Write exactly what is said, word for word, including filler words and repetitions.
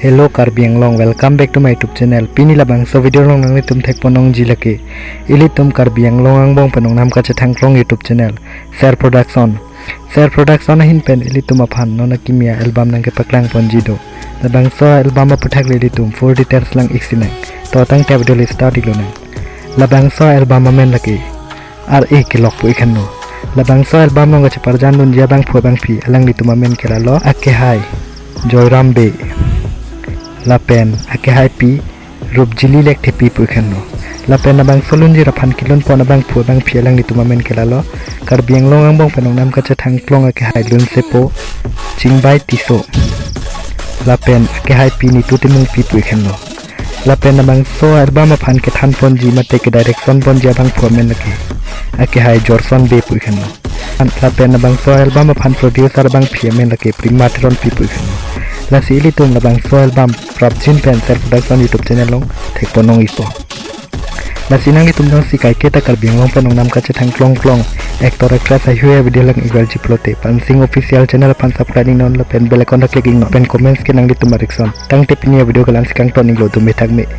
Hello Karbi Anglong, welcome back to my YouTube channel. Pini labangso video along nanglitum thekpon ongji lake ilitum Karbi Anglong angbong pen ongnam kachethang klong YouTube channel, Ser Production. Ser Production ahin pen ilitum aphan non akimi a-album nangkepaklang ponji do. Labangso a-album aputhak le ilitum full details lang-ik sinang. To tangte video le start-ik lonang. Labangso a-album amen lake Ar-e Kelok pu-ik henlo. Labangso a-album along kacheparjandunji abangphu abangphi alanglitum amen ke lalo, akehai Joyram Bey, lapen akehaipi Rupjili Lekthepi pu-ik henlo. Lapen labangso lunjir aphan kelun pon abangphu abangphi alanglitum amen ke lalo, Karbi Anglong angbong pen ongnam kachethang klong akehai Lunsepo Chingbai Tisso, lapen akehaipi Nitu Timungpi pu-ik henlo. Lapen labangso a-album aphan kethan ponji mate ke-direction ponji abangphu amen lake akehai Jorson Bey pu-ik henlo. Lapen labangso a-album aphan producer abangphi amen lake Prima Teronpi pu-ik henlo. Lasi ilitum labangso a-album prapjin pen Ser Production YouTube channel along thekpon ong-ikpo. Lasi nanglitum jongsi kaiketa Karbi Anglong pen ongnam kachethang klong klong actor actress ahui avideo lang-ik verji pulote Pansing Official channel aphan subscribe-iknon lapen bell icon ta click-iknon lapen comments ke nanglitum a-reaction. Tangte pini avideo ke la-ansi kangton-iklo, dome thakme.